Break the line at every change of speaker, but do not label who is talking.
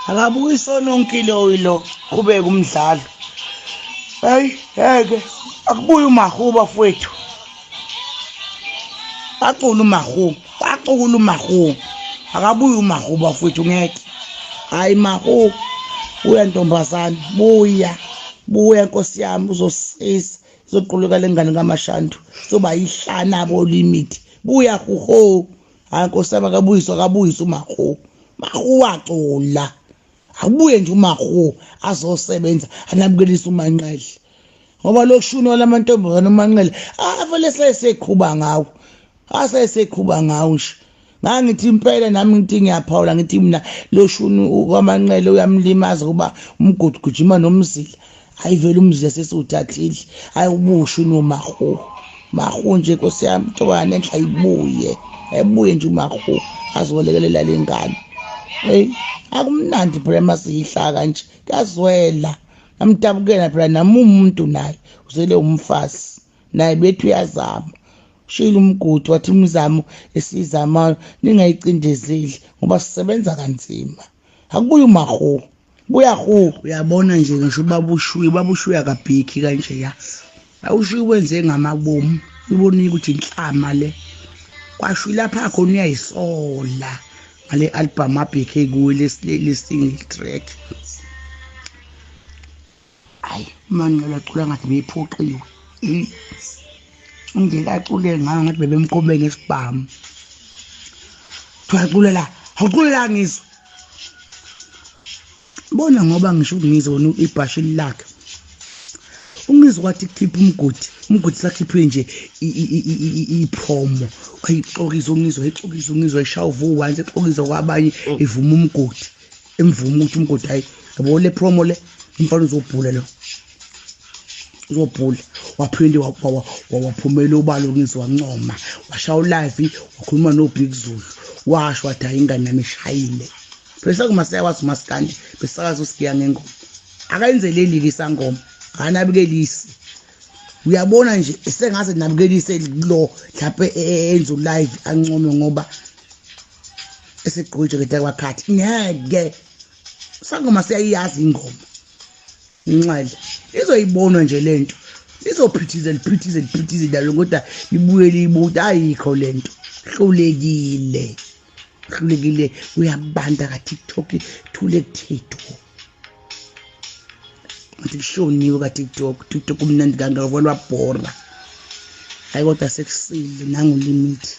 Akabuyiswa nonke lo qhubeka umdlalo. Hey, ngeke akubuye uMahuba fowethu. Acula uMahuba, acula uMahuba. Akabuye uMahuba fowethu ngeke. Hayi Mahuba, buya ntombazane, buya. Buya Nkosi yami uzosisiza. Izoquluka lengane kaMashandu. Izoba ihlana bo limit. Buya huho. Hayi Nkosi yami akabuyiswa, akabuyiswa uMahuba. Mahuba acula. Akubuye nje uMahuba azosebenza anabukelisa uManqele. Ngoba lo shuni walamantombazane uManqele avele seseqhuba ngawo. Aseseqhuba ngawo nje. Ngangithi impela nami ngithi ngiyaphawula ngithi mina lo shuni kwaManqele uyamlimaza kuba umgodi gijima nomzila. Ayivele umzila sesiwuthathile. Hayi ubushuni uMahuba. Mahuba nje Nkosi yami ntombazane enhle ayibuye. Ayibuye nje uMahuba azolekelela lengane. Hey, akumnandi phela masiyihlaka nje. Kuyazwela. Namdabukela phela nami umuntu naye uzele umfazi. Naye bethu uyazama. Ushilo umgodi wathi imizamo esizamayo ningayicindezeli ngoba sisebenza kanzima. Akubuye uMahuba. Buya hu. Uyabona nje ngisho ubabushuyi, ubabushuyi akabhiki kanje ya. Awushuyi wenze ngamabomu. Ubonile ukuthi inhlama le. Kwasho lapha khona uyayisola ngale album abheke kuyo le single track. Hayi uManqele acula ngathi beyiphoqiwe. Indlela acule ngayo ngathi bebemqobe ngesibhamu. Kuthiwa la, awucule la ngizwe. Bona ngoba ngisho ngizwe wona ibhashi lakhe. Ungizwe kwathi khipha umgodi, umgodi sakhiphe nje ipromo. Wayixokisa ungizwe, wayixokisa ungizwe, wayishaya uvu once exokisa kwabanye ivuma umgodi. Emvuma ukuthi umgodi hayi yabo le promo le umfana uzobhula lo. Uzobhula. Waphinde waphumela ubalo ngizwe wancoma. Washaya live wakhuluma no Big Zulu. Washo wathi hayi ingane yami ishayile. Bese kumasaya umaskandi besakaza usigiya ngengoma. Akayenzeleli ke isangoma. Akanabukelisi. Uyabona nje sengaze nabukelise lo mhlawumbe enze live ancome ngoba esegqoke nje kwakhathi ngeke. Sangoma siyayazi ingoma. Inxele izoyibona nje lento. Izophithiza liphithize liphithize njalo kodwa libuye liyibuke ayikho lento. Hlulekile. Hlulekile uyabanda ka TikTok thule kuthethu. Ngathi kushoniwe ka TikTok, TikTok kumnandi kangaka kwalwa bhora. Hayi kodwa sekusile nangu limit.